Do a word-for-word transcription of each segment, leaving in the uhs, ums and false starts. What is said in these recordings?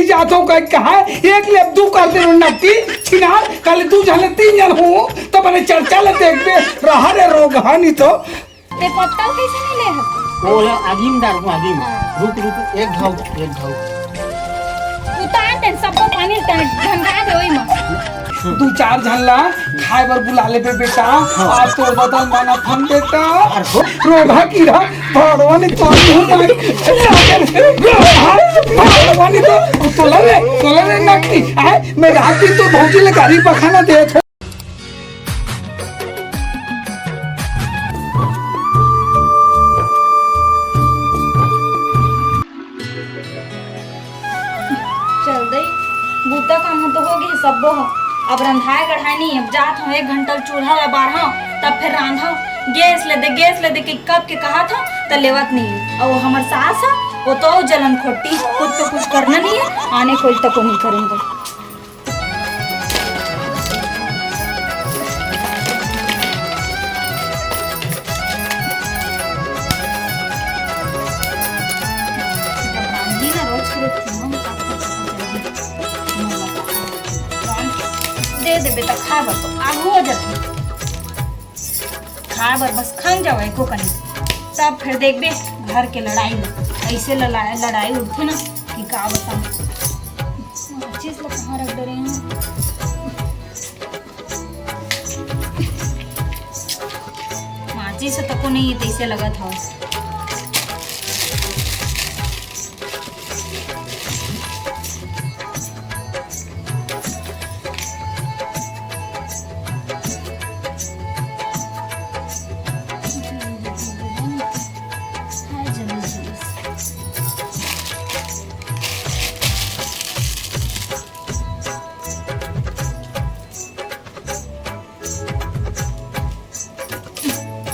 जाथो कह कहा, एक ले दू कर दे नकटी छिनार, काली दू झन ले तीन झन हो, त बने चर्चा ले देखबे, रहा रे रोगहा नी तो। ते पत्तल कैसे नहीं ले हस? वो है आगिम डार को आगिम। हाँ। रुक, रुक, एक घाव, एक घाव। उतार दे, सबको पानी ढंगा दे ओई में। दू चार झन ला खाए बर बुला लेबे बेटा, हाँ। आज तोर बदन माना फन बेटा। अरे हो। रोगहा कीरा, भगवान तो मुंह मार। भगवान तो तोला रे, तोला रे नकटी। आए, मैं रात दिन तो भौजी ले गारी पखाना दे थे। चल दे, बूता काम ह तो हो गे सब्बो ह। अब रंधाए गढ़ाए नहीं, अब जात हूँ एक घंटा चूल्हा ला बारहा, तब फिर रांधा। गैस ले दे, गैस ले दे कि कब के कहा था, त लेवत नहीं। और वो हमर सास ह, वो तो जलन खोटी, खुद तो कुछ करना नहीं है, आने कोई तको नहीं करेंगे। जब रांधी ना रोज के रोज चूल्हा में काट के पता चलही। दे देबे त खाए बर तो आगू हो जाथे। खाए बर बस खन जाओ एको कनी, तब फिर देखबे घर के लड़ाई में। ऐसे लड़ाई, लड़ाई उठथे ना कि का बताऊं। माचिस ला कहाँ रख डरे हूँ? माचिस ह तको नहीं है, तैसे लगत हवस।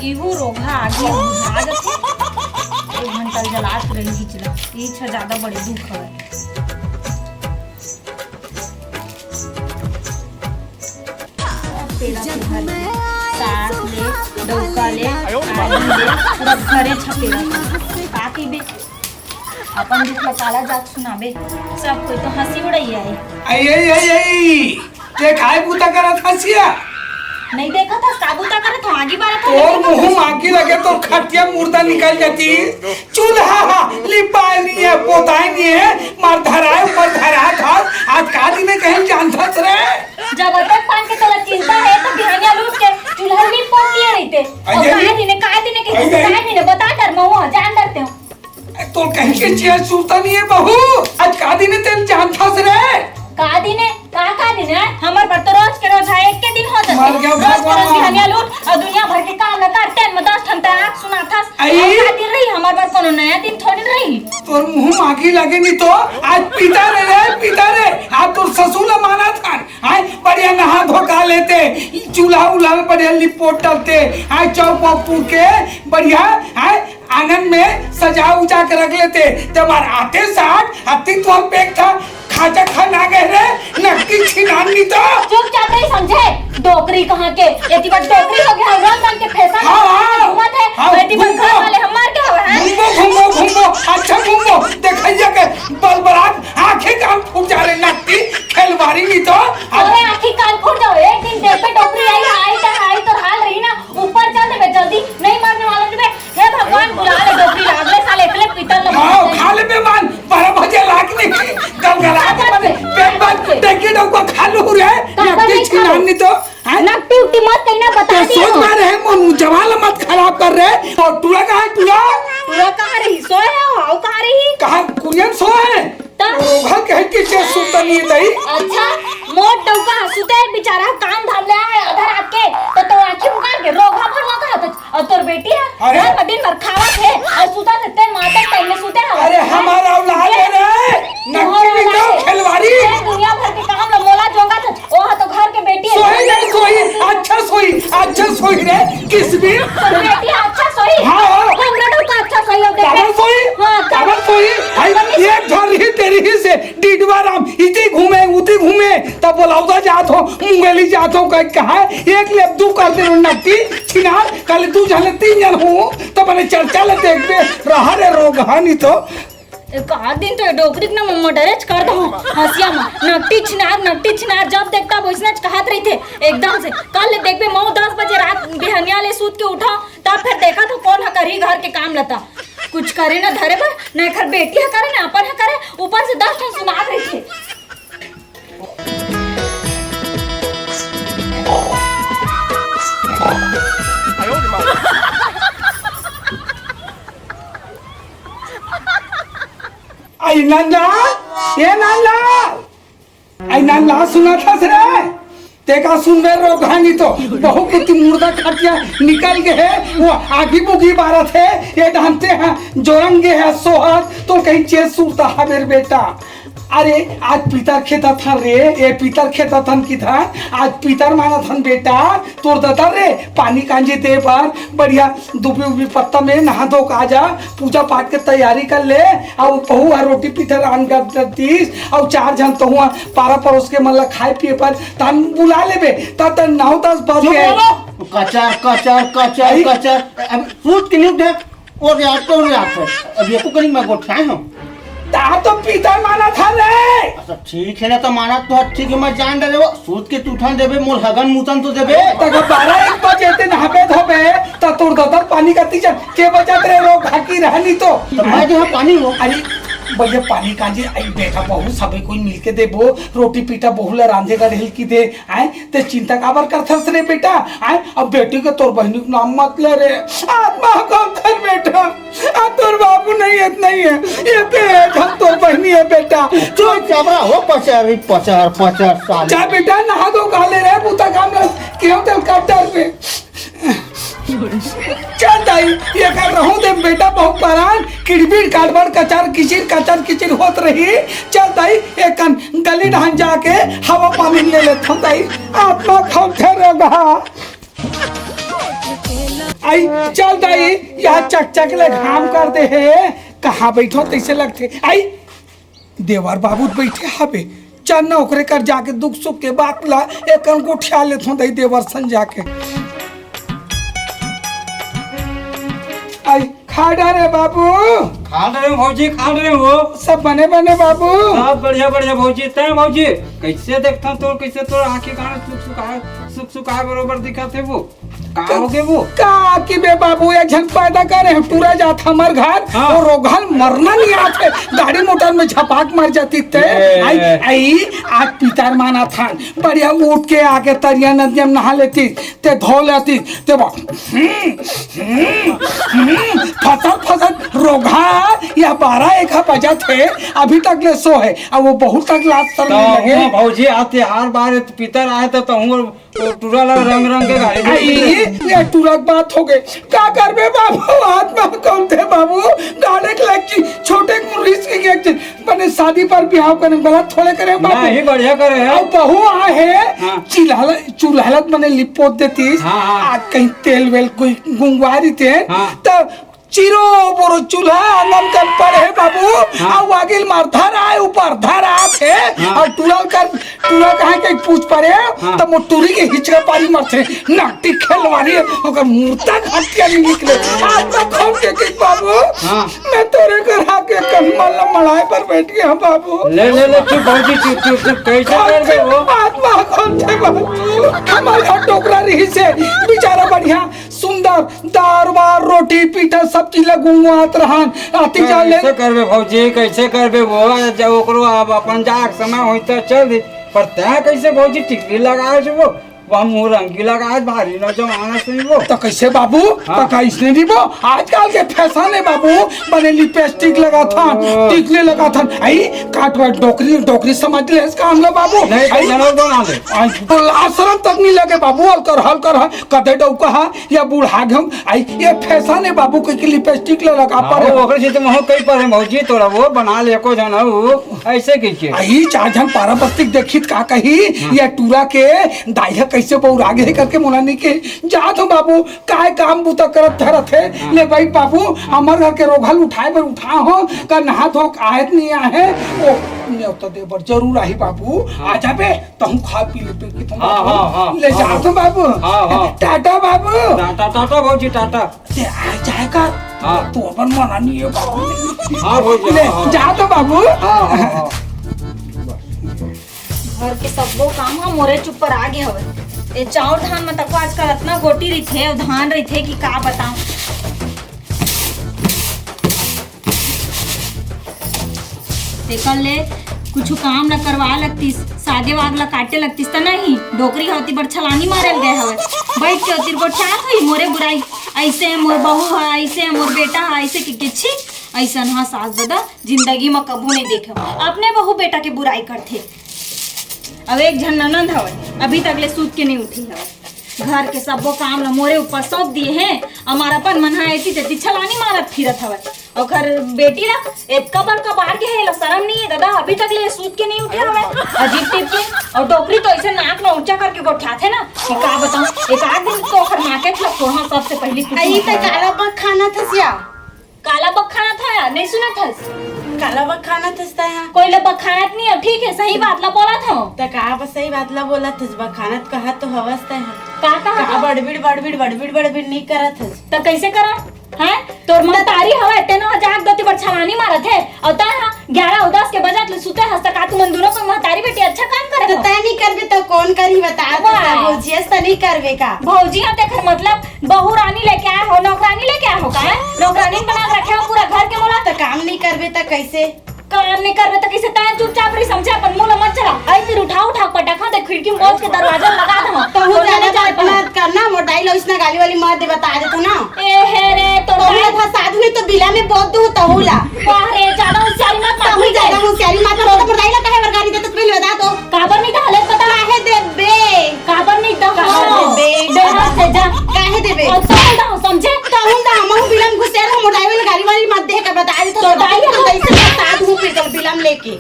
इहू रोगहा आगे बुझा जथे। एक घंटा जलात रही बिचला, ई छ ज्यादा बड़े दुख हवे। पेरा के घर के सास ले, डौका ले, आदमी ले, पूरा घरे छपेरा। का कहिबे? अपन दुख ला काला जात सुनाबे, सब कोई तो हंसी उड़ाई आए। आई, आई, आई, आई, ते काय बूता करत हसिया? नहीं देखत हस, का बूता करत हो? आगी बारत हो, तोर नहीं देखत मुंह हस? मागी लगे, तोर खटिया मुर्दा निकल जाती। चूल्हा हा, लिपाए नहीं है, पोताए नहीं है, मार धराए ऊपर धरा था। आज का दिन है कहीं जानथस रे? जब अतक पान के तोला चिंता है, तो बिहानिया लूट के चूल्हा नहीं पोत लिए रहते। और अरे, काय दिन है, काय दिन है, अरे, काय दिन है, बता डर महुआ, जान डरते हो। ए, तोर कहीं के चेहरा सुरता नहीं है बहू, आज का दिन है तेल जानथस रे? का दिन है? का, का दिन है? हमर बर तो रोज के रोज है, एक के दिन हो जाथे। मर गया रोज के रोज भगवान। बिहानिया लूट और दुनिया भर के काम ला करते हैं, मैं दस ठन तक सुनाथस। आई। और का दिन रही, हमर बर कोनो नया दिन थोड़ी रही। तोर मुंह मागी लगे नहीं तो आज पिता रे, रे, पिता रे, आज तोर ससुर ला माना था, आए बढ़िया नहा धोका लेते, चूल्हा उल्हा बढ़िया लिपोट डालते, आए चौक वौक पूर के बढ़िया, आए आंगन में सजा उजा के रख लेते, जब हमार आते साथ अति तोर पेट था, खाजा खा ना गए रे, नकटी छिनान नहीं तो। चुपचाप नहीं समझे, डोकरी कहाँ के, एती बार डोकरी हो गया, रंग रंग के फैशन हाँ, हाँ, घूमत है, हाँ, एती बार घूमो। घर वाले हमार के हवे हैं? घूमो, घूमो, घूमो, अच्छा घूमो, देखैया के बलबलात आंखें कान फूट जा रे, नकटी खेलवारी नहीं तो। अरे आंखें कान फूट जाओ, एक दिन देख पे डोकरी आई, आई तो, आई तो हाल रही ना, ऊपर चल देबे, जल्दी नहीं मरने वाला देबे। हे भगवान, बुला ले डोकरी ला, अगले साल एकले पीतल ला हाँ, बुला ले। खा ले बेमान, बारह बजे लाग नहीं, गलगला के बने, पेट बंद, देखिए डोकरी खा लो रे, काबर नकटी नहीं छिनान खाओ? नहीं तो, हैं? नकटी उकटी मत कहना, बता तो दिया सोच हूँ। मारे है, मन जवान मत खराब कर रहे। और टूरा कहाँ है, टूरा? टूरा कहाँ रही? सोए है, हाउ कहाँ रही? कहाँ कुरियन सोए है? त? रोगहा कहे कि चेत सुरता नहीं है तई। अच्छा, मोट डौका सुते बेचारा काम धाम ले आए आधा रात के, तो, तो आंखी मुकार के रोगहा भरवा कहा था। और तोर बेटी है, अरे। घर में दिन भर खावत है, और सुता से तेल मारते टाइम में सुते हवे। अरे, हमारा औलाद है रे, नकली मोहरा तो वाले। खिलवाड़ी। ये दुनिया भर के काम ला मोला जोंगा था, ओ हा तो घर के बेटी है। सोई रे, सोई, अच्छा सोई, अच्छा सोई रे, किस भी? तोर बेटी है, अच्छा सोई। हाँ, हाँ। हमरा डौका अच्छा सोई, अब देखे। काबर सोई? हाँ, काबर सोई? भाई, काबर ये घर ही तेरी ही से डिडवा राम इति घूमे, उति घूमे, तब बोलावता जात हो, मुंगेली जात हो, कह, कहा है, एक ले दू कर दे नकटी छिनार, काली दू झन ले तीन झन हो, तब बने चर्चा ले देखबे, रहा रे रोगहा नी तो। एक आध दिन तो ये डोकरी के ना मम्मा डरेच कर दो हंसिया में। नकटी छिनार, नकटी छिनार, जब देखता वैसने कहत रही थे एकदम से। कल ले देखबे मऊ दस बजे रात बिहनिया ले सूत के उठा, तब फिर देखा तो कौन ह करही घर के काम लता। कुछ करे ना धरे बर, ना एकर बेटी ह करे, ना अपन ह करे, ऊपर से दस ठन सुनात रही थे। आई नंदा, ए नंदा, आई नंदा, सुनत हस रे? ते का सुनबे रे, घानी तो बहुत कुछ मुर्दा खटिया निकल गे हे, वो आगी बुगी बारत हे, ये ढांते हैं जोरंग गे हे सोहर, तो कहीं चेत सुरता हवे रे बेटा। अरे, आज पीतर खेतत हन रे, ए पीतर खेतत हन कि धान, आज पीतर मानत हन बेटा, तोर ददा रे, पानी कांजी दे बर, बढ़िया दुबी उबी पत्ता में नहा धो के आ जा, पूजा पाठ के तैयारी कर ले, अउ बहू ह रोटी पीतर आन कर दीस, अउ चार झन तहु पारा परोस के मन ल खाए पिए बर तन बुला लेबे, त तन नौ दस बज चुप गे। रहो। कचर, कचर, कचर, आई? कचर। अब सूत के नहीं उठे। ओ रे, आज तो रे, आज तो। अब ये को कहीं मैं गोठियाए हूँ। ता तो पीतर मानत हन रे। अच्छा, ठीक है ना, तो मानत तो ठीक है, मैं जान डरे वो। सूत के तू उठा देबे, मोर हगन मुतन तो देबे। तक बारह एक बजे ते नहाबे धोबे, त तोर ददर पानी का तीजन के बजत रे रो घाकी रहनी तो। तो मैं जो है पानी हो। अरे, भैया पानी कांजी, आई बेटा बहू सबे कोई मिलके देबो, रोटी पीटा बहू ला रांधे का ढेल की दे, आय, ते चिंता काबर करथस रे बेटा? आय, अब बेटी के तोर बहिनी के नाम मत ले रे। आत्मा कम कर बेटा। आ तोर बाबू नहीं है, नहीं है। ये ते है, हम तोर बहिनी है बेटा। तू चबरा हो पचार, पचार, पचार साल। जा बेटा, नहा धो खा ले रे, बूता काम ना, क्यों तेल काट डाल पे। चल दाई, ये कर रहूं दे बेटा, बहुत परान, किड़बिड़ काटबड़, कचार किचिर, कचार किचिर होत रही। चल दाई, एक कन गली डहन जाके हवा पानी ले लेथन दाई। आत्मा खौंथे रे बहा। आई, चल दाई, यहाँ चकचक ले घाम कर दे हे, कहाँ बैठो तैसे लगथे। आई, देवर बाबू बइठे हवे, चल न ओकरे कर जाके दुख सुख के बात ला एक कन गोठिया लेथों दई देवर सन जाके। आई, खा डारे बाबू। खा डरे हूँ भौजी, खा डरे हूँ। सब बने बने बाबू। सब बढ़िया बढ़िया भौजी। तैं भौजी, कैसे देखता तोर, कैसे तोर आँखी कान सुख सुखाए, सुख सुखाए बरोबर दिखत हे वो। का होगे वो? का कि बे बाबू, एक झन पैदा करे हम, टूरा जात हमर घर, हाँ। और रोगहल मरना नहीं आथे, गाड़ी मोटर में झपाक मर जाती ते। ए। आई, आई, आज पितर मानत हन, बढ़िया उठ के आके तरिया नदिया में नहा लेती, ते धो लेती, ते वो, हम्म, हम्म, हम्म, फसर फसर रोगहा, या बारह एक बजत हे, अभी तक ले सो हे, अब वो बहुत तक लाज शर्म तो नहीं लगे। हुआ भौजी, आते हर बार पितर आए तो, तो हूँ तो टूरा ला रंग रंग के गाड़ी दे। आई, ये टूरा के बात हो गई। का करबे बाबू, आत्मा कौन थे बाबू? गाड़े के लायक चीज, छोटे के रिस्क के एक चीज। बने शादी पर बिहाव करे, गलत थोड़े करे बाबू। नहीं, बढ़िया करे है। अब बहू आ है, हाँ। चिल्हल-, चुल्हलत बने लिपोत देती। हाँ, हाँ। आज कहीं तेल वेल कोई गुंगवा देते हैं, हाँ। तो चिरो बोरो चूल्हा आंगन कर पड़े हे बाबू, हाँ। अउ आगिल मार धर आए ऊपर धर आत हे, हाँ। अउ टूरा कर, टूरा कहाँ के पूछ पड़े, हाँ। तब वो टूरी के हिचका पारी मरथे, नाटी खेलवारी, ओकर मूर्ता घटिया नहीं निकले। आज तो खौंट के कि बाबू, हाँ। मैं तोरे घर आके कन्हमल मड़ाए पर बैठ गया बाबू। ले, ले, ले, चुप भौजी, चुप, चुप, चुप, कैसे खौंट कर दे के वो? आत्मा खौंट के बाबू, हमारा टोकरा रही से, बेचारा बढ़िया सुंदर दार वार, रोटी पीठा, सब चीज ला गुंगवात रहन। आती जाले। कैसे करबे भौजी, कैसे करबे वो? जब ओकरो अब अपन जाए के समय होई त चल दी, पर तैं कैसे भौजी टिकली लगाए छे वो? वह मुँह रंगी लगाए, भारी नौजवान से वो। तो कैसे बाबू? हाँ। तो कैसे नहीं वो? आजकल के फैशन है बाबू, बने लिपस्टिक लगाथन, ओ। टिकली लगाथन। आई काट वाट डोकरी, डोकरी समझ ले इसका हम लोग बाबू। नहीं तो आई जनक बना ले। आई तो लाज शरम तक नहीं लगे बाबू, हल्कर हल्कर है, कदे डौका है, या बूढ़ा घम, आई, ये फैशन है बाबू, के, के लिपस्टिक ले लगा हाँ, पड़े। वो ओकरे से तो महू कई पड़े भौजी, तोरा वो बना ले, एको झन हो, ऐसे कह के। आई, चार झन पारा बस्ती के देखी त का कही, हाँ। ये टूरा के दाई ह कइसे बउरा गे हे करके मोला नइ कहे। जात हों बाबू, काय काम बूता करत धरत हे। हाँ। ले बइठ बाबू, हमर घर के रोगहा ल उठाय बर उठा हों, का नहा धो के आय त नइ आहे। ओ, नेवता दे बर जरूर आही बाबू। हाँ। आ जाबे, तहूँ खा पी लेबे कि तुम हाँ, बाबू। हाँ, हाँ, ले हाँ, जात हों बाबू। हाँ, हाँ। टाटा बाबू। टाटा, टाटा भौजी, टाटा। ते आ जाय का? हाँ। तो अपन मना नइ हे बाबू। हाँ, भौजी, ले, हाँ, हाँ। जात हों बाबू। हाँ, हाँ, हाँ। घर के सब्बो काम ह मोरेच ऊपर आ गे हवय। ए चाउर धान म तको आजकल अतना गोटी रहिथे अउ धान रहिथे कि का बतांव। तेकर ले कुछु काम ल करवा लगतिस, सागे वाग ल काटे लगतिस त नहीं, डोकरी ह ओती बर छलानी मारे ल गे हवय। बइठ के ओती गोठियात होही मोरे बुराई, अइसे हे मोर बहू ह, अइसे हे मोर बेटा ह, अइसे कहिके छी, अइसन ह सास ददा जिंदगी म कभू नइ देखे हवं। अपने बहू बेटा के बुराई करथे। अब एक झन ननंद हवय, अभी तक ले सूत के नइ उठी हवय। घर के सब्बो काम ल मोरे ऊपर सौंप दिए हे। अउ अपन मन ह एती तेती छलानी मारत फिरत हवय। ओकर बेटी ला एतका बड़का बाढ़ गे हे, एला शरम नइ हे ददा, अभी तक ले सूत के नइ उठे हवय। अजीब टीप के, अउ डोकरी तो अइसे नाक ल ऊंचा करके गोठियाथे ना कि का बतांव। एक आध दिन तो ओकर माँ के खिलाफ थोड़ा सबसे पहिली कुछ अई त मतलब। काला बखानत हस या? काला बखानत हस या? नइ सुनत हस? काला बखानत हस तैं हा? कोई ला बखानत नइ हे, ठीक हे, सही बात ला बोलत हंव। त का बस सही बात ला बोलत हस, बखानत कहत तो हवस तैं हा। का कहत का हंव? बड़बिड़, बड़बिड़, बड़बिड़, बड़बिड़ नइ करत हस। त कइसे करंव? हैं? तोर महतारी हवय, तेनो ह जाग दे ओती बर छलानी मारत हे, अउ तैं ह ग्यारह अउ दस के बजत ले सुते हस, त का तुमन दूनों कोई महतारी बेटी अच्छा काम करत त हव? तैं नइ करबे त कोन करही बता, त वाह। भौजियस त नइ करबे का? भौजी ह तेखर मतलब बहू रानी लेके आय हव, नौकरानी लेके आय हव का? हैं? नौकरानी बना के रखे हव पूरा घर के मोला। त काम नइ करबे त कइसे? काम नइ करबे त कइसे? तैं चुपचाप रही, समझे? अपन मुंह ल मत चला। अई तीर उठा उठा के पटक हंव, ते खिड़की मोच के दरवाजा लगा दे हंव। तहूँ कोई जादा नइ जाने बात पाए। मत करना, मोर दाई ल अइसना गाली वाली मत दे, बता देथंव ना। ए हे रे, तोर तहूँ दाई ला फंसा दूँ, नहीं तो बिला में बोत दूँ तहूँ ला। वाह रे, जादा होशियारी मत मार, तहूँ ठीक हे? जादा होशियारी मत मार, तो मोर दाई ला काहे बर गाली देथस, पहले बता तो। काबर नइ दे हस, ले बता। काहे देबे? काबर नइ दे हस? काहे देबे? दे हस, जा। काहे देबे? अउ तहूँ ला दे हस, समझे? तहूँ ला दे, हमहूँ बिला में घुसे रहूँ, मोर दाई वाली गाली वाली मत दे, का बता देथंव, तोर दाई तो ह। कइसे बता दूँ फिर बिला में लेके।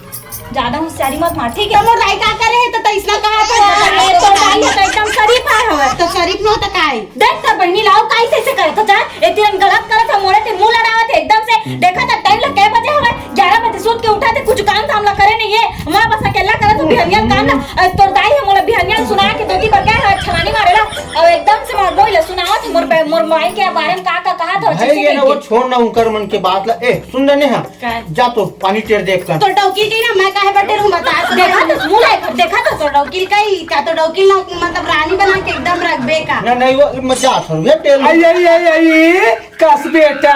जादा होशियारी मत मार, ठीक हे? त मोर दाई का करे हे, त तइसना कहा त अरे, तोर दाई ह त एकदम शरीफ आय हवय। त शरीफ नोहय त का हे? देख त बहिनी ला, अउ काहे अइसे करत हस, जा? ए तीर गलत करत हस, मोरे तीर मुंह लड़ावत हस एकदम से। देखत हस टाइम ला कै बजे हवय? ग्यारह बजे सूत के उठत हस, कुछ काम धाम ला करे नइ हे। माँ बस अकेल्ला करत हस बिहनिया काम ला। अउ तोर दाई ह मोला बिहनिया सुना के दे ओती बर गे हवय छलानी मारे ला। अउ एकदम से मोर बोल ला सुनावत हस, मोर बे-, मोर माई के बारे में का का कहत हस, भई ठीक हे ना, हे? वो छोड़ ना उनकर मन के बात ला। ए, सुन ना नेहा, का? जा तो पानी टेर देख कर। तोर डौकी कही ना, मैं काहे बर टेरहूँ बता। देखत हस, मुंह ला एकर, देखत हस। तोर डौकी कही का, तोर डौकी ना मतलब रानी बना के एकदम रखबे का। ना, नहीं, वो मजाक हरहूँ, ये टेर। आई, आई, आई, आई, कस बेटा।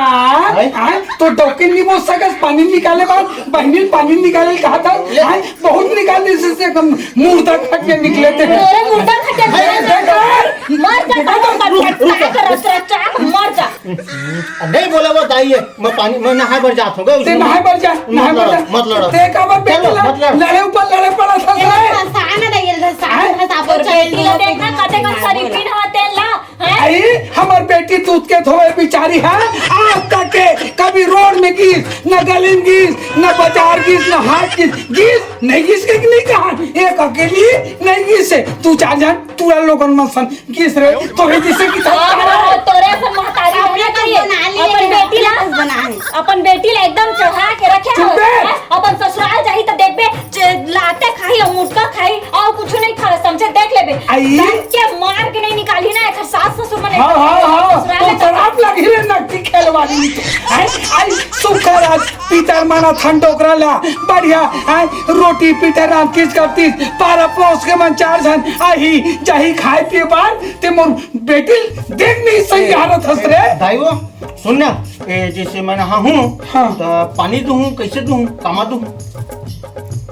आई? आई, तोर डौकी नइ बोल सकस, पानी निकाले बाद, बहिनी पानी निकाले कहा था। ले। आई, बहुत निकाल दे, इससे कम मुर्दा खट के निकले थे। तोरे मुर्दा खट के अरे, निकले थे। देखा? मर जा, देखा? मर जा, मर जा। नहीं बोला वो दाई हे, मैं पानी, मैं नहाय बर जात हूँ, गा, ते उसमें नहाय बर जा, मत नहाय बर लड़ो, जा। मत लड़ो। ते काबर चलो, बेटा मत लड़ो। लड़े ऊपर लड़े पड़ा था, ए, साला। साला नहीं है, साला हैं? है, साला और बेटी ला देखना, कते कन शरीफिन हा, तेल ला, हैं? आई, हमर बेटी दूध के धोए बिचारी है, आज तक के कभी रोड में गिस, न गली में गिस, न बाजार गिस, न हाट गिस, गिस, नहीं गिस के नहीं कहा, एक अकेली नहीं गिस है, दू चार जन तोरा लोगन मन सन गिस रे, तोरे जइसे कि सब अरे, तोरे असन महतारी अपने होना तो चाहिए। बना लिए अपन थे, बेटी ला, बस बना है। अपन बेटी ला एकदम चढ़ा के रखे चुप हो, बे। हैं? अपन ससुराल जाही त देखबे, च-, लाते खाही अउ मुटका खाही अउ कुछु नहीं खावे, समझे? देख लेबे। आई? डट के मार के नहीं निकाली ना, एकर सास ससुर मन हाँ, हाँ, हाँ, ससुराल तो में शराब लगी रे नकटी खेलवाली। आई, आई, सुखर आज पितर माना थन डोकरा ला, बढ़िया, आई, रोटी पीठे रांधतिस करतिस, पारा परोस के मन चार झन आही, जाही खाए पिए बर, ते मोर बेटी ल देख नहीं सही ए, हालत हस रे। दाई वो, सुन ना, ए, जइसे मैं नहाहूँ, हाँ। त पानी दूहूँ, कइसे दूहूँ, कामा दूहूँ?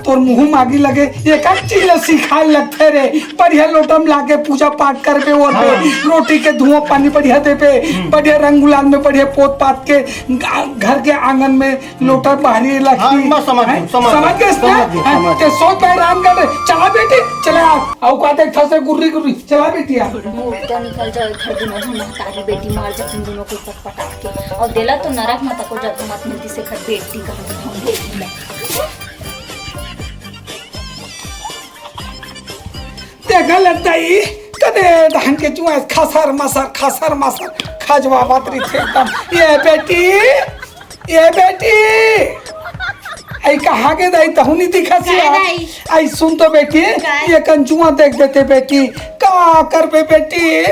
तोर मुँह म आगी लगे, एक एक चीज ल सिखाए लगथे रे। बढ़िया लोटा म लाके पूजा पाठ करबे, ओढ़बे, हाँ। रोटी के धुआं पानी बढ़िया देबे, हम्म। बढ़िया रंग गुलाल में बढ़िया पोत पात के ग-, घर के आंगन में लोटा बाहरी रखी। हाँ, मैं समझ हैं? गया, समझ समझ गया, गया, समझ गया, हैं? समझ गया। ते सोच भाई रामगढ़, चला बेटी, चला। अउ का देखथस गुर्री गुर्री, चला बेटी आ। मुर्दा निकल जाए, घर दुनों महतारी बेटी मर जाए, तुम दोनों को पटपटा के। अउ देला तो नरक में तको जगह मत मिलतिस, एकर बेटी का हम भेज दिला। देखा लगता ही, अरे, धान के जुआं खसर मसर, खसर मसर, खजवावत रहिथे एकदम। ए बेटी, ए बेटी, अई कहाँ गे दाई, तहूँ नइ दिखस का यार। दाई? अई सुन तो बेटी, का? एकन जुआं देख देते बेटी, का करबे बेटी?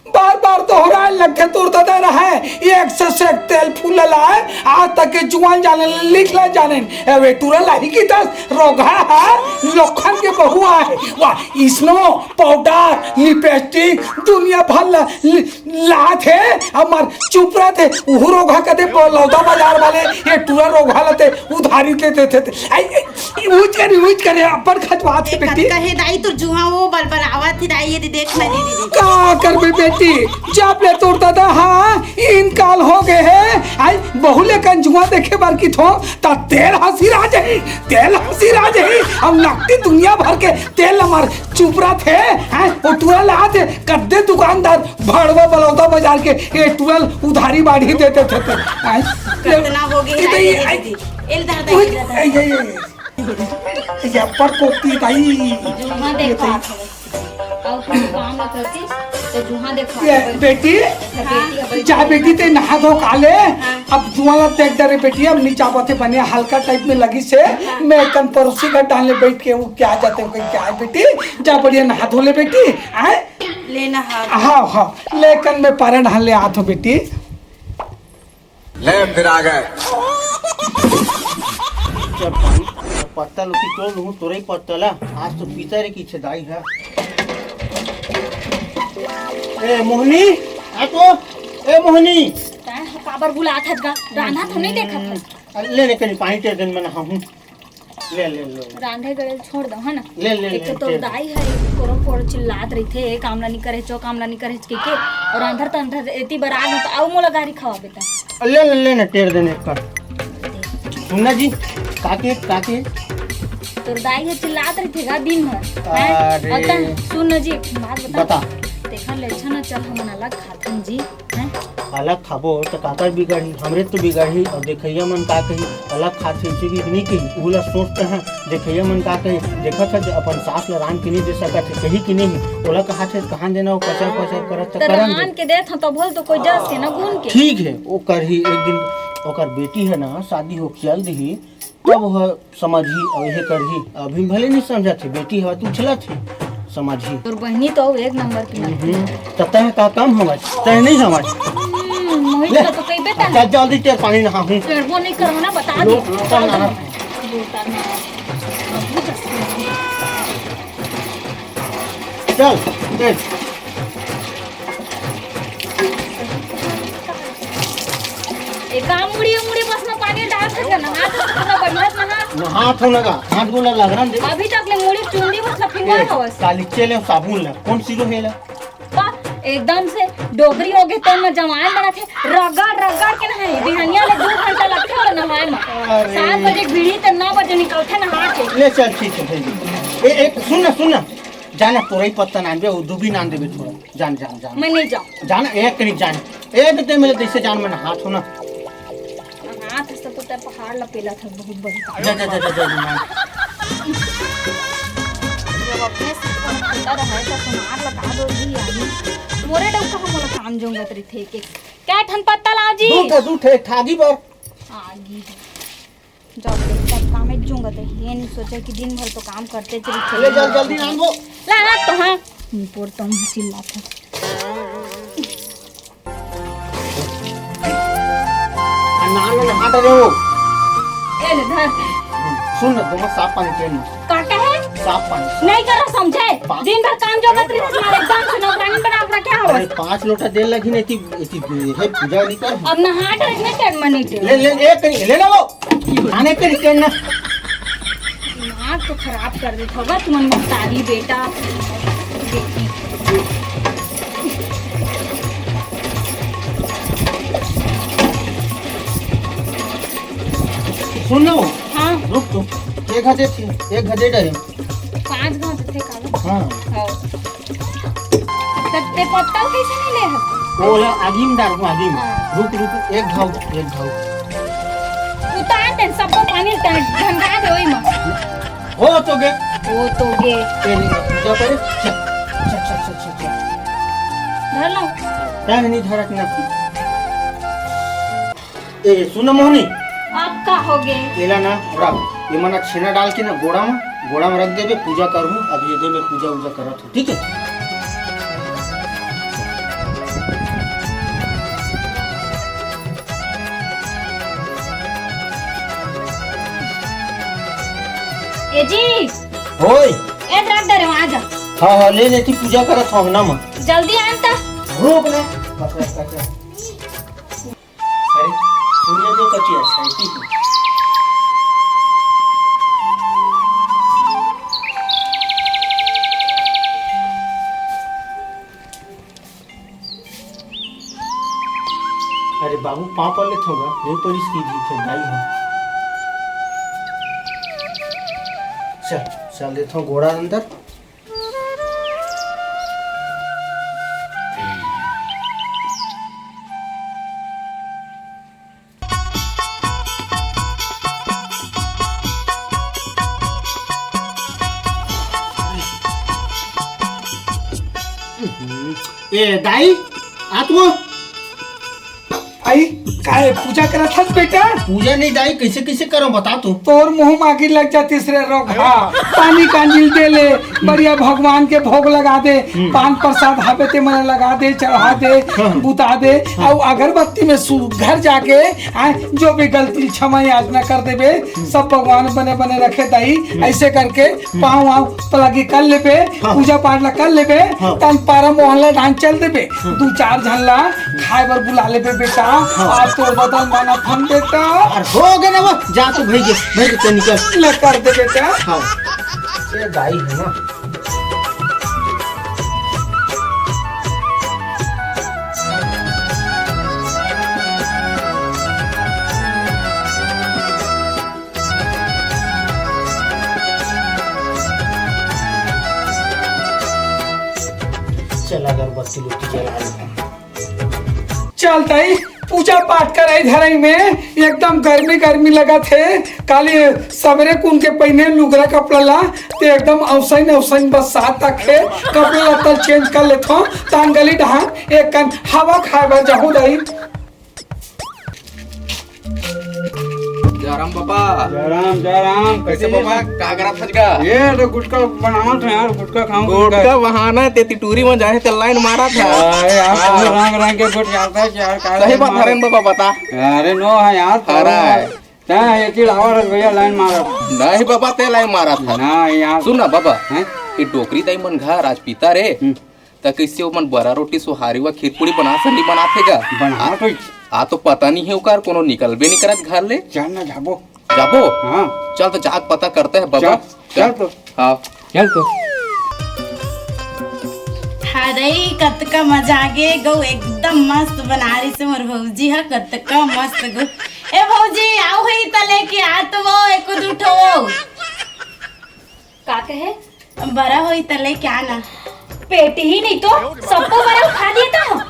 बार बार दोहराए लगथे तोर ददा रहय, एक से, से एक तेल फूल लाए, आज तक के जुआन जाने लिख ले जाने। ए, वे टूरा लाही की दस रोगहा है, लोखन के बहु आए। वाह, स्नो, पाउडर, लिपस्टिक, दुनिया भर ला, ल-, लात हे, अमर चुप रहते, उहू रोगहा कदे प-, लौदा बाजार वाले, ये टूरा रोगहा लते, उधारी दे देते थे। आई, आई, यूज करे, यूज करे, अब्बड़ खजवात हे ए, बेटी। कतका हे दाई, तोर जुहा वो बलबलावत हे दाई, ये दे देख ना दीदी। का करबे बेटी, जब ले तोर ददा हा इनकाल हो गए हे, आई बहु ले कन जुआ देखे बर की थो, त तेल हंसी राज ही, तेल हंसी राज ही, हम नकदी दुनिया भर के तेल हमार चुपरा थे, हैं, वो टूरा ला थे, कद्दे दुकानदार भड़वा बलौदा बाजार के, ये टूरा उधारी बाढ़ी देते थे, हैं? कतना हो गए, ये तो आई, ये आई, दीदी। एल धर दे, ओए, एल धर दे। आई, आई, आई। ये पर कोती दाई। जुहा ये देखो तो आप। और कुछ काम ना करती, तो जुहा देखो ये आप। बेटी, अच्छा, बेटी, अब जा बेटी, ते नहा धो का ले। हाँ। अब जुआ ला देख डरे बेटी, अब नीचा बते बने हल्का टाइप में लगी से। हाँ। मैं कन पड़ोसी घर डालने बैठ के वो क्या जाते हो, क्या है बेटी, जा बढ़िया नहा धो ले बेटी। आए? ले नहा। हाँ, हाँ, लेकिन मैं पारा ढाल ले आत हूँ बेटी। ले फिर आ गए। चल पानी, पत्ता लोकी तोड़ लूँ, तोरई पत्ता ला। आज तो पीता रे की छदाई है। ए मोहनी, आ तो, ए मोहनी। तैं ह काबर बुलात हस गा? रांधा तो नहीं देखत हस। अरे ले ले, कनी पानी टेर देन, मैं नहाहूँ। ले, ले, ले। रांधे गड़े छोड़ दो, है ना? ले, ले, एक ले, तो ले। दाई है, एक कोरो कोरो चिल्लात रहिथे, "ए काम ला नी करे, चो काम ला नी करे," कहिके। और अंधर तो अंधर एती बर आ गए, तो आओ मोला गारी खवा बेटा। ले, ले, ले ना, टेर देने का। सुनना जी, काके, काके? तोर दाई है चिल्लात रहिथे गा दिन भर, हैं? अरे। और तन, सुन ना जी, एक बात बता। बता। तेखर ले अच्छा ना, चल हमन अलग खाथन जी। हैं? अलग खाबो त काकर बिगड़ही, हमरे तो बिगड़ही। और देखइया मन का कही, अलग खाथे इसे भी नहीं कही, उला सोचते हैं। देखइया मन का कही, देखत है जे अपन सास ला रांध के नहीं दे सकत है, कही कि नहीं, ओला कहा थे कहाँ देना, वो पचर पचर करत त त करन दे। रांध के देत हन तो बोल तो कोई जस के ना गुन के। ठीक है, वो करही एक दिन, ओकर बेटी है ना, शादी हो चल दही, तब वह समझही अउ इहे करही। अभी भले नहीं समझत हे, बेटी हवय, तू उछलत हे, समझही। तोर बहिनी तो एक नंबर की लड़की। हम्म, त तैं का कम हमझ, तैं नहीं हमझ। हम्म, मोहित ले, का तो कही बेटा। जा जल्दी तेल पानी नहा हूँ। तेरबो नहीं करो ना, बता दे। लो, चल नहा। चल, तेल। ए, का मुड़ी, मुड़ी बस में पानी डाल सके ना? हाथ से तो बढ़िया से नहा। नहात हो ना का? हाथ गोला लगरन दे। अभी तक ले मुड़ी चुंदी बस ला फिंगा ए, हवस। काली चेले साबुन ला। कौन सीरो हेला? बा, एकदम से डोकरी हो गए, तेल में जवान बना थे, रगड़, रगड़ के नहाए। बिहनिया ले दो घंटा लगथे ओला नहाए में। अरे। सात बजे के बीड़ी ते नौ बजे निकलथे नहा के। ले चल, ठीक है, भेज दे। ए, ए, सुन ना, सुन ना। जाना, तोरई पत्ता नान बे, वो दुबी नान देबे थोड़ा। जान, जान, जान। मैं नहीं जाऊँ। जान, एक कनी जान। ए, तो ते मेरे जैसे जान में नहात हो ना। हाथ से तो ते पहाड़ ला पेला था, बहुत बड़ी। जा, जा, जा, जा, जा, जा। जब अपने से काम करता रहे, तो सुनार लगा दो जी, यानी। मोरे डब का हम लोग काम जोंगत रही थे, के क्या ठन पत्ता लाओ जी? दू ठे, दू ठे, ठागी बर। आगी है। जब तक काम एक जोंगत रही, ये नहीं सोचा कि दिन भर तो काम करते चली ले चल, जल्दी नान वो। ला, ला तो हाँ। पोर तो हम चिल्लात है। आ, नान, नान, हाथ रे वो। ए ले धर। सुन ना, दोनों साफ पानी चाहिए। काटा है? साफ पानी। नहीं करो समझे। पा- दिन भर काम जोंगत रही, तुम्हारे एकदम से नौकरानी बना के रखे हो। अरे, पाँच लोटा देर लगी नहीं थी, इतनी है पूजा नहीं कर। अब नहा के रखने के मन नहीं ले, ले, एक कहीं ले ना वो। आने के लिए ना। दिमाग तो खराब कर देत होगा तुमन महतारी बेटा। सुन ना वो। हाँ। रुक तू। एक घंटे थी, एक घंटे डरे। पाँच घंटे थे काला। हाँ। हाँ। त ते पत्तल कैसे नहीं ले हस? ओला आगी में डाल, आगी में। हाँ। रुक, रुक, एक घाव, एक घाव। उतार दे, सबको पानी उतार, ढंगा दे ओई में। हो तो गे। हो तो गे। ए, नहीं, नहीं, पूजा करे। चल। अच्छा, अच्छा, अच्छा, अच्छा, अच्छा। धर लो। काहे नहीं धरत ना? ए, सुन ना मोहनी। अब का होगे? एला ना, रख। एमा ना छेना डाल के ना गोड़ा में, गोड़ा में रख देबे, पूजा करहूँ। अब ये दे, मैं पूजा उजा करत हूँ, ठीक है? ए जी। होय। ए, रख दे रे, वहाँ जा। हाँ, हाँ, ले लेती, पूजा करत हूँ अंगना में। जल्दी आन त। रोक ना। बस, बस, बस, बस। अरे, सूर्य जो कटिया छाइती की। अरे बाबू, पाँव पर लेथों गा, नहीं परिस की जी थे दाई हो। चल, चल देथों गोड़ा अंदर। ए दाई, आ तू। भाई, काहे पूजा करत हस बेटा? पूजा नहीं दाई, कैसे कैसे करो बता तू। तोर मुंह में आगी लग जातीस रे रोगहा। पानी कांजिल दे ले, बढ़िया भगवान के भोग लगा दे, हम्म। पान प्रसाद हाबे ते मन लगा दे, चढ़ा दे, हाँ। बुता दे, हाँ। अउ अगरबत्ती में सु-, घर जाके, आ, जो भी गलती क्षमा याचना कर देबे, सब भगवान बने बने रखे दाई। हम्म। ऐसे करके पाँव वाँव पलगी कर लेबे, हाँ। पूजा पाठ ला कर लेबे, हाँ। तन पारा मोहल्ला डांग चल देबे। हाँ। दू चार झन ला खाए बर बुला लेबे बेटा। हाँ। आज तो बदन माना फन बेटा। अरे हो गे ना वो, जा तू भई के, भई के तू निकल। ले कर दे बेटा। हाँ। ये दाई है ना। चल अगरबत्ती लुट्टी जला ले। चल दाई, पूजा पाठ करई धरई में एकदम गर्मी गर्मी लगत हे। काली सबेरे कुन के पहिने लुगरा कपड़ा ला, ते एकदम औसइन औसइन बरसात तक हे। कपड़ा लत्ता चेंज कर लेथों, तान गली डहान एक कन हवा खाए बर जाहूं दाई। जय राम बाबा। जय राम, जय राम। कैसे कैसे बाबा, का करत हस गा? ये तो गुटखा बनावत हे यार, गुटखा खाऊं, गुटखा। गुटखा बहाना ते तिटूरी में जाए ते लाइन मारत हे। अरे यार, हाँ। रंग रंग के गुट जाता है यार, का सही बात करें? हरेन बाबा, बता। अरे नो है यार, अरे। तैं ये चिढ़ावा रस भैया लाइन मारत। नहीं बाबा, ते लाइन मारत हे। ना यार। सुन ना बाबा, हैं? ये डोकरी दाई मन घर आज पीता रे। हम्म। त कइसे ओमन बरा रोटी, सोहारी व खीर पूड़ी बना सनी बनाथे गा? बना तो आ तो पता नहीं हे ओकर, कोनो निकलबे नहीं करत घर ले। चल ना जाबो। जाबो? हाँ। चल तो जाके पता करते हैं बाबा। चल, चल तो। हाँ। चल तो। हरई कतका मजा आगे गो, एकदम मस्त बना रही से मोर भौजी ह, कतका मस्त गो। ए भौजी, आओ ही तले के आ तो वो एको दू ठो। का कहे? बरा होई त लेके आना। पेटी ही नहीं तो, सबको बरा उठा दिए तो।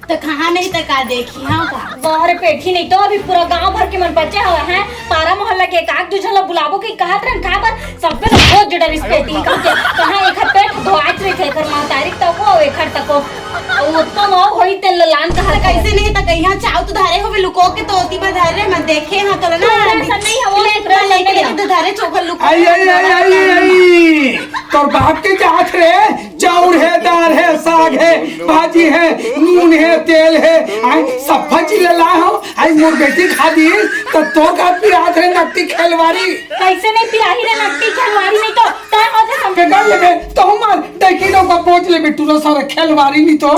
तो कहाँ नहीं तो का देखी, हाँ का? बाहर पेटी नहीं तो, अभी पूरा गांव भर के मन बचे हवे हैं। पारा मोहल्ला के एक आध दू झन ला बुलाबो कि कहत रहन, का बर? सबे तो बहुत जुड़ा रिस पेटी का के। कहाँ एकर पेट धोआत रही थे, एकर महतारी तको, एकर तको। वो तो माँ होई तेल लान कहा तो कैसे नहीं तो कहीं चाव तो धारे होवे लुको के तो ओती पर धारे मत देखे हाँ तो ना तोरा सब नहीं हवो, प्लेट तोरा में सब लेके नहीं लेके हवो। तो धारे चोखा लुको आई, आई, आई, आई, आई। तोर बाप के जात रे, चाउर हे, दाल हे, साग हे, भाजी हे, नून हे, तेल हे, आई सब भाजी ले ला हो, आई मोर बेटी खा दी, तो तोर का पिरात रे नकटी खेलवारी। कैसे नहीं पिराही रे नकटी खेलवारी नहीं तो, तय हो जा हम के कर लेबे, तो हमार देखी लोग का बोझ लेबे, टूरा सारा खेलवारी नहीं तो।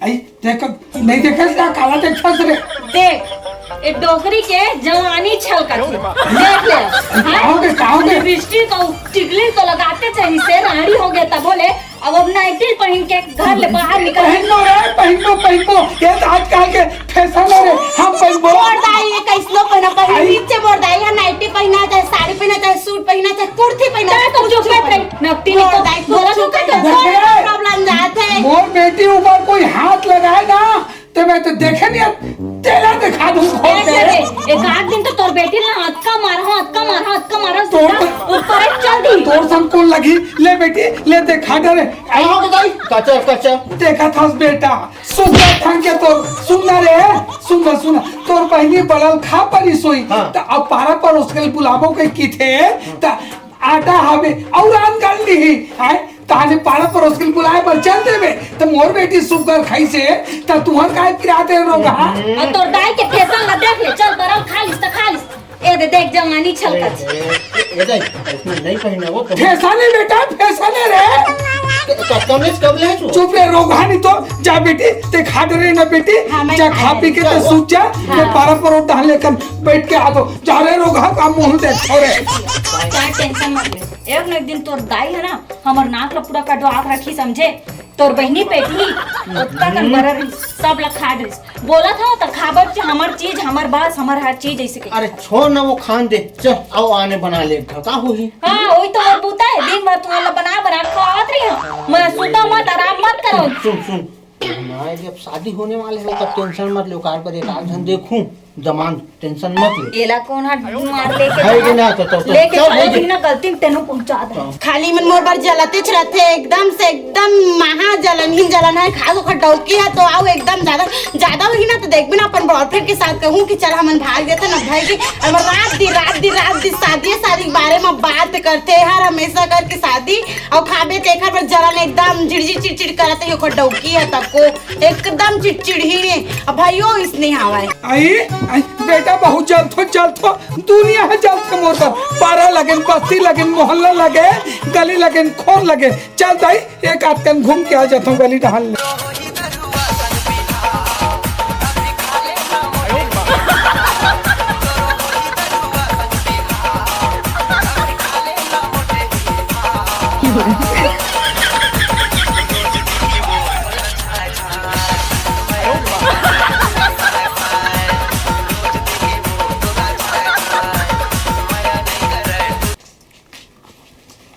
आई, देख, नहीं देखे इसका काला देख फंस रे। देख, ए डोकरी के जवानी छलकत हे। देख ले, हाँ? कहाँ के, कहाँ के? लिपस्टिक अउ टिकली तो लगाते चही से रानी हो गया तब बोले, अब, अब नाइटी पहन के घर ले बाहर निकल। पहन लो रे, पहन लो, पहन लो। ये तो आजकल के फैशन हे रे, हम पहनबो। मोर दाई, ये कैसनो पहना, पहन आई। नीचे मोर दाई, यहाँ नाइटी पहना, चाहे साड़ी पहना, चाहे सूट पहना, चाहे कुर्ती पहना, तै तो कुछ चुप पहना। रही, नकटी मोर निकल। दाई, कुछ बोला चुप तो कर। रही। देख रे, प्रॉब्लम जात हे। मोर बेटी ऊपर कोई हाथ लगाए ना, तो मैं तो देखे नहीं, तेला दिखा दूं खोल देख के। रे, एक आध दिन तो तोर बेटी ना अतका मारा, अतका मारा, अतका मारा, तो सीधा ऊपर चल दी। तोर संग कोन लगही? ले बेटी, ले देखा डरे। का हो गे दाई? कचर, कचर। देखत हस बेटा, सुग्घर ठन के तोर, सुन ना रे, सुन ना, सुन ना। तोर बहिनी बलल खा परिस होही, हाँ। त अब पारा परोस के बुलाबो कहिथे, त आटा हवे अउ आन गाल दिही, आय, तहाने पारा परोस के बुलाए बर चल देबे, त मोर बेटी सुग्घर खाइसे, त तुहर काय पिरात हे रोगहा? अउ तोर दाई के फैशन ला देख ले, चल बरल खा लिस त खा लिस। ए दे देख जवानी छलकत। ए, ए, ए दाई, इसमें नहीं पहना वो तो। फैशन हे बेटा, फैशन हे रे। क-, क-, कब ले, कब ले तू? चुप रे रोगहा, नहीं तो जा बेटी, ते खा डरे ना बेटी, हाँ, मैं जा खा खा पी के जा, ते वो। सूत जा, हाँ। मैं पारा परोस डाल लेकर बैठ के आ तो। जा रे रोगहा, का मुंह देख छोरे। का टेंशन मत ले, एक न एक दिन तोर दाई हे ना, हमर नाक ला पूरा कटवा के रखही, समझे? तोर बहिनी पेटही, ओतका कन बरा रहिस, सब ला खा डरिस। बोलत हव त खाबे च हमर चीज, हमर बास, हमर हर चीज अइसे कहिथे। अरे छोड़ ना, वो खान दे, चल, अउ आने बना ले, का होही? हाँ, वही तो मोर बूता हे, दिन भर तुमन ला बना बना खवावत रहिहूँ। मैं सुतव मत, आराम मत करव। सुन, सुन, हमारे जब शादी होने वाले हे, तब टेंशन मत ले, ओकर बर एक आध झन देखहूँ। जमान, टेंशन मत ले। एला कोन ह मार लेके है कि जाए? ना, तो, तो, तो, लेके चल, चले हो भी गई। ना, गलती में तेनू पहुंचा दे। हाँ। खाली मन मोर बर जलतेच रथे, एकदम से, एकदम महा जलन ही जलन हे। खास ओकर डौकी हे तो अउ एकदम ज्यादा, ज्यादा होही ना तो देखबे ना, अपन बॉयफ्रेंड के साथ कहूँ कि चल हमन भाग देते ना भाई जी। अब रात दिन, रात दिन, रात दिन शादी, शादी के बारे में बात करथे हर हमेशा करके शादी, अउ खाबे तेखर बर जलन एकदम चिड़चिड़ चिड़चिड़ करत हे, ओकर डौकी हे तको एकदम चिड़चिड़ही। अब भाइयो इसने हवय। आई, आई, बेटा, बहुत जलथो, जलथो, दुनिया हे जलथे मोर बर। पारा लगेन, बस्ती लगेन, मोहल्ला लगे, गली लगेन, खोर लगे। चल दाई, एक आध कन घूम के आ जाथों गली डहर ले।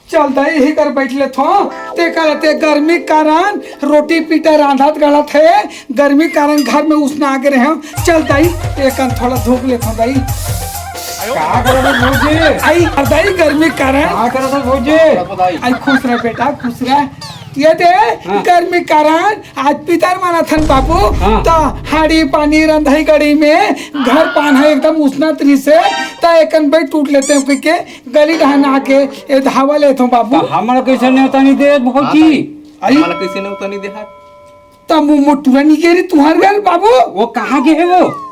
चल दाई, इही कर बैठ लेथों। ते करते गर्मी के कारण रोटी पीटा रांधत गलत हे, गर्मी के कारण घर में उसना आगे रहे। चल दाई, एक कन थोड़ा धूप लेथों दाई। का करत हस भौजी? आई, अरे दाई, गर्मी के कारण। का करत हस भौजी? आई, खुश रह बेटा, खुश रह। ये दे, हाँ। गर्मी के कारण आज पितर मानत हन बाबू, हाँ। त हाड़ी पानी रंधई गड़ी में घर पान हे एकदम उसनत रिसे, त एकन बैठ टूट लेते हैं कहिके गली डहन आके ए धावा लेथों बाबू। त हमला कइसे नेवता नहीं दे भौजी? आई? हमला कइसे नेवता नहीं दे हा? त मु-, मोटुरा नहीं गे रे तुहर घर बाबू। वो कहाँ गे हे वो?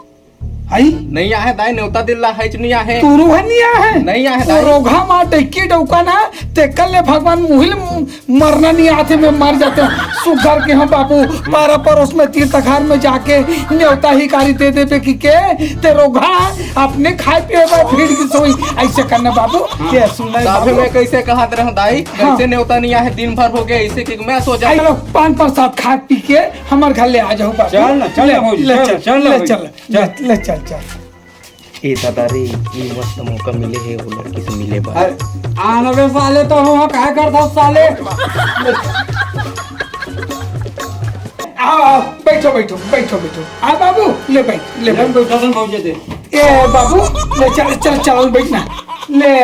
आई? नहीं आहे दाई, नेवता दिल्ला है, नहीं आहे। तोरो ह नहीं आहे? नहीं आहे दाई। रोगहा मार डइकी डौका ना, तेकर ले भगवान मुहिल मरना नहीं आथे, मैं मर जाते हूँ। सुग्घर के हम बाबू, पारा परोस में तीर तखार में जाके नेवता हिकारी दे देबे कहिके, ते रोगहा अपने खाए पिए बर भीड़ की सोई। अइसे करना बाबू, हाँ। के सुनना तब बाबू। मैं कइसे कहत रहूं दाई, हाँ। कइसे नेवता नहीं आहे, दिन भर हो गया, अइसे कि मैं सो जाऊं। चलो, पान प्रसाद खा पी के हमर घर ले आ जाओ बाबू। चल ना, चल ना ले, भौजी, ले चल, चल, चल ना ले भौजी। चल, चल। ले, ले चल, चल। ए दादा रे, ये मस्त मौका मिले हे वो लड़की से मिले बर। अरे, आना बे साले, तो हम काय करत हस साले? आओ, आओ, बैठो, बैठो, बैठो, बैठो। आ बाबू, ले बैठ, ले ले बैठ। बैठो तुम भौजी दे। ए बाबू, ले चल, चल, चल, बैठ ना। ले,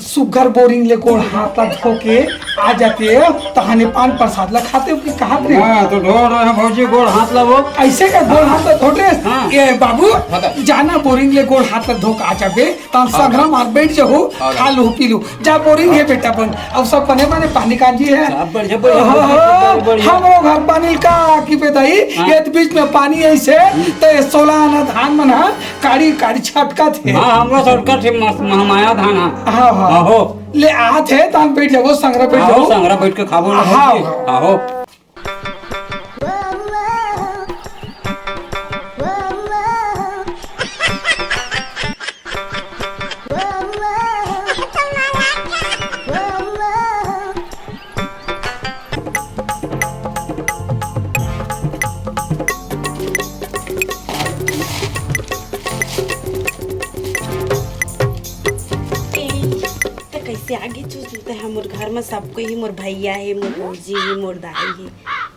सुग्घर बोरिंग ले गोड़ हाथ ला धो के आ जाते हो, तहाने पान प्रसाद ला खाते हो कि कहाँ रे? हाँ, तो धो रहे हैं भौजी गोड़ हाथ ला वो। अइसे का गोड़ हाथ ला धो रहे? हाँ। ए बाबू, हाँ, तो। जाना बोरिंग ले गोड़ हाथ ला धो के आ जाबे, तहान हाँ, संघरा हाँ। मार बैठ जाहू, हाँ, खा हाँ। लू, पी लू। जा बोरिंग हे बेटा बन, अब सब बने बने पानी कांजी हे। सब बढ़िया, बढ़िया, ओहो, बढ़िया, बढ़िया। हमरो घर पानी का की बेदाई, हाँ। ये बीच में पानी अइसे, हम्म। तो ये सोला आना धान मन हा, काड़ी, काड़ी छटकत हे। हाँ, हमरो छटकत हे, मस्त महमाया धान हा। हाँ, हाँ। आहो। ले आत हे, तहान बैठ जाबो, संघरा बैठ आहो, जाबो। संघरा बैठ के खाबो ना हाँ, भौजी। हाँ। आहो। त कइसे आगे चुचू ते ह? मोर घर म सब कोई हे, मोर भैया हे, मोर भौजी हे, मोर दाई हे,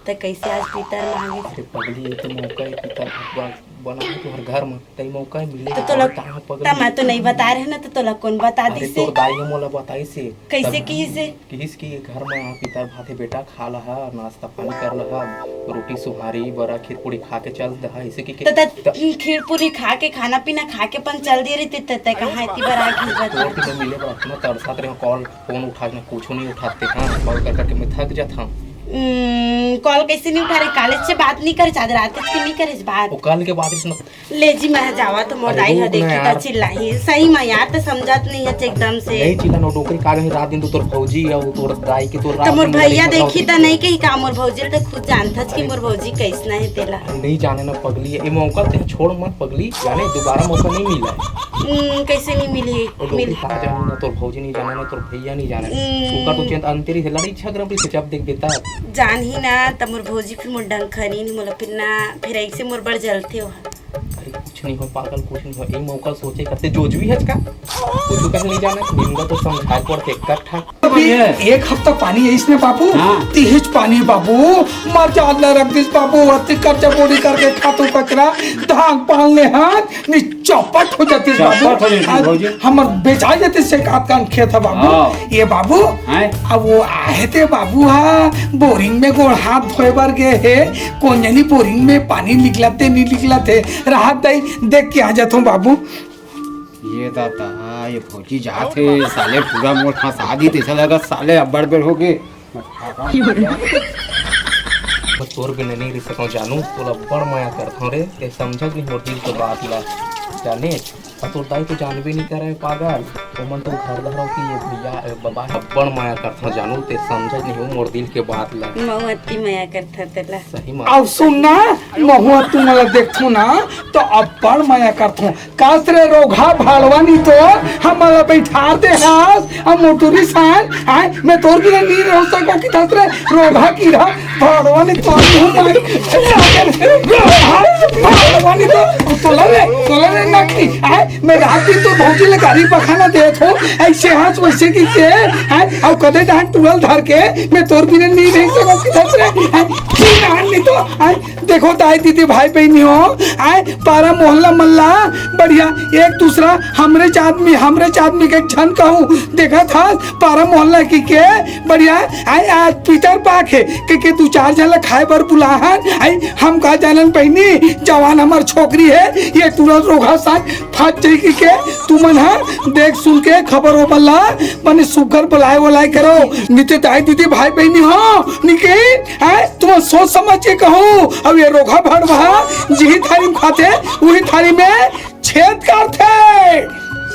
त कइसे आज पितर मांगे? अरे पगली, ये तो मौका हे, पितर भगवान बना है तुहर घर में, तई मौका मिले तो तोला तहाँ पगली। त मैं तो नहीं बता रहे ना, तो तोला कौन बता अरे दिसे? तोर दाई ह मोला बताइसे। कैसे तब किहिसे? किहिस कि घर में आ पितर भात हे बेटा, खा लहा, नाश्ता पानी कर लहा, रोटी सुहारी बरा खीर पूरी खा के चल दहा, ऐसे कि तो त खीर पूरी खा के, खाना पीना खा के अपन चल दिए रहिते, त तै कहाँ इतनी बार आ गई बता? तोर से मिले बर अपना तरसत रहे, कॉल फोन उठा के कुछ नहीं उठाते। हाँ, कॉल कर करके मैं थक जाता हूँ। हम्म, कॉल कैसे नहीं उठा रहे? कॉलेज से बात नहीं करे, आज रात के नहीं करे बात। वो कल के बात इसमें ले जी, मैं जावा तो मोर अरे दाई ह रुक ना देखी त यार। चिल्लाही। सही में यार, त समझत नहीं है एकदम से। नहीं चिल्ला, नो डोकरी का रही रात दिन तो तोर भौजी या वो तोर दाई के तोर त रात मोर दिन भैया लड़का देखी होती। त नहीं कही का मोर भौजी, त खुद जानथस कि अरे। मोर भौजी कैसना है तेला। नहीं जाने ना पगली, ये मौका ते छोड़ मत पगली, जाने दोबारा मौका नहीं मिला। हम्म, कैसे नहीं मिली? वो डोकरी मिल का जाने ना तोर भौजी नहीं जाने ना तोर भैया नहीं जाने। हम्म। ओकर तो चेंत अंतरी से लड़ी झगड़ा भी से जब देख बेटा। जान ही ना त मोर भौजी फिर मोर डंखनी नहीं मोला फिर ना, फिर ऐसे मोर बड़ जलते हो। अरे कुछ नहीं हो पागल, कुछ नहीं हो। ए मौका सोचे करते जोजवी है का? कुछ कहीं नहीं जाना, निम्बा तो समझा पड़ते कट्ठा। अभी एक हफ्ता पानी है इसने बाबू, हाँ। तिहिच पानी बाबू, मर जात ला रख दिस बाबू, अति कर्जा बोरी करके खातू कचरा, धान पान ले हाथ, नि चौपट हो जाती है बाबू। चौपट हो जाती है आज भौजी। हमर बेचा जाते से कात कान खेत है बाबू। हाँ। ये बाबू, हैं? अब वो आहे ते बाबू हा, बोरिंग में गोड़ हाथ धोए बर गए हे, कोन जनी बोरिंग में पानी निकलते नहीं निकलते, राहत दई देख के आ जाता हूँ बाबू। ये दादा, ये फौजी जात हे, साले पूरा मोर फंसा दी, तैसा लगा साले अब्बड़ बेर हो गए। बस तोर बिना नहीं रह सकूं जानू, तोला बड़ मया करथों रे, ते समझत नहीं मोर दिल के बात ला, जाने? और तोर दाई तो जानबे नहीं करे पागल, ओमन तो घर धरो कि ये भैया, ए, बाबा, बड़ मया करथों जानू, ते समझत नहीं हो मोर दिल के बात ला। महू अति मया करथा तेला। सही में। अब सुन ना, महू तू मोला देखथो ना, तो अब बड़ मया करथो। कास रे रोघा भाड़वानी तो हमला बैठार दे हास, अब मोटुरी सान, आय, मैं तोर बिना नी रह सको कि दस रे रोघा की रहा, भाड़वानी तो नहीं हूँ मैं। रोघा भाड़वानी तो, तोला रे, तोला रे नकली, आय, मैं रात दिन तो भौजी ले गारी पखाना देत हो, ऐसे हास वैसे की के, आय, अब कदे डांट टुअल धर के, मैं तोर बिना नी रह सको कि दस रे, आय, की नान नहीं तो, आय, देखो दाई दीदी भाई बहनी हो, आय पारा मोहल्ला मल्ला बढ़िया एक दूसरा हमरे च आदमी, हमरे च आदमी के झन कहूँ देखा था पारा मोहल्ला की के बढ़िया। आय आज पितर पाक है के, के दू चार झन ला खाए बर बुलाहन। आय हम का जानन बहनी, जवान हमर छोकरी है, ये तुरंत रोघा साथ फट जाई की के। तुमन हा देख सुन के खबर हो बल्ला, मने सुघर बुलाए वलाए करो, निते दाई दीदी भाई बहनी हो निके। हैं? तुम सोच समझ के कहो, अब ये रोघा भड़वा जिही थारी में खाते, वही थारी में छेद करते।